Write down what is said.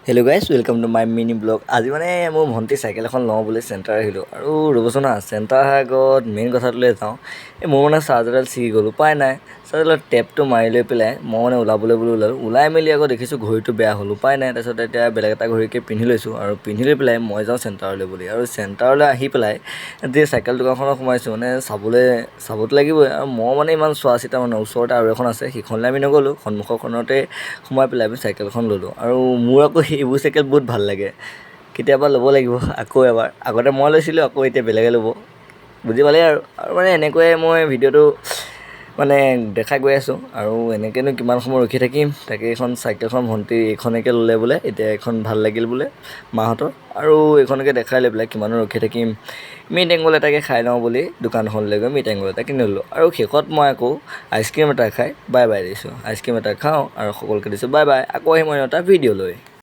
Hello guys, welcome to my mini vlog. আজি মানে মোৰ ভণ্টি চাইকেল এখন লওঁ বুলি চেণ্টাৰ আহিলোঁ। আৰু ৰ'বচোন হা, চেণ্টাৰ অহাৰ আগত মেইন কথাটোলৈ যাওঁ। এই মোৰ মানে চাৰ্জাৰডাল ছিগি গ'ল, উপায় নাই। চাৰ্জাৰডালৰ টেপটো মাৰি লৈ পেলাই মই মানে ওলাবলৈ বুলি ওলালোঁ। ওলাই মেলি আকৌ দেখিছোঁ ঘড়ীটো বেয়া হ'ল, উপায় নাই। তাৰপিছত এতিয়া বেলেগ এটা ঘড়ীকে পিন্ধি লৈছোঁ আৰু পিন্ধি লৈ পেলাই মই যাওঁ চেণ্টাৰলৈ বুলি। আৰু চেণ্টাৰলৈ আহি পেলাই যে চাইকেল দোকানখনত সোমাইছোঁ, মানে চাবলৈ চাবতো লাগিবই। আৰু মই মানে ইমান চোৱা চিতা মানুহ, ওচৰতে আৰু এখন আছে, সেইখনলৈ আমি নগ'লোঁ, সন্মুখৰখনতে সোমাই পেলাই আমি চাইকেলখন ল'লোঁ। আৰু মোৰ আকৌ সেইবোৰ চাইকেল বহুত ভাল লাগে, কেতিয়াবা ল'ব লাগিব আকৌ এবাৰ। আগতে মই লৈছিলোঁ, আকৌ এতিয়া বেলেগে ল'ব, বুজি পালেই। আৰু মানে এনেকৈয়ে মই ভিডিঅ'টো মানে দেখাই গৈ আছোঁ। আৰু এনেকৈনো কিমান সময় ৰখি থাকিম? তাকে এইখন চাইকেলখন ভণ্টি এইখনকে ল'লে বোলে, এতিয়া এইখন ভাল লাগিল বোলে মাহঁতৰ। আৰু এইখনকে দেখাই লৈ পেলাই কিমানো ৰখি থাকিম, মিট এংগল এটাকে খাই লওঁ বুলি দোকানখনলৈ গৈ মিট এংগল এটা কিনি ল'লোঁ। আৰু শেষত মই আকৌ আইচক্ৰীম এটা খাই বাই বাই দিছোঁ। আইচক্ৰীম এটা খাওঁ আৰু সকলোকে দিছোঁ বাই বাই। আকৌ আহিম মই এটা ভিডিঅ' লৈ।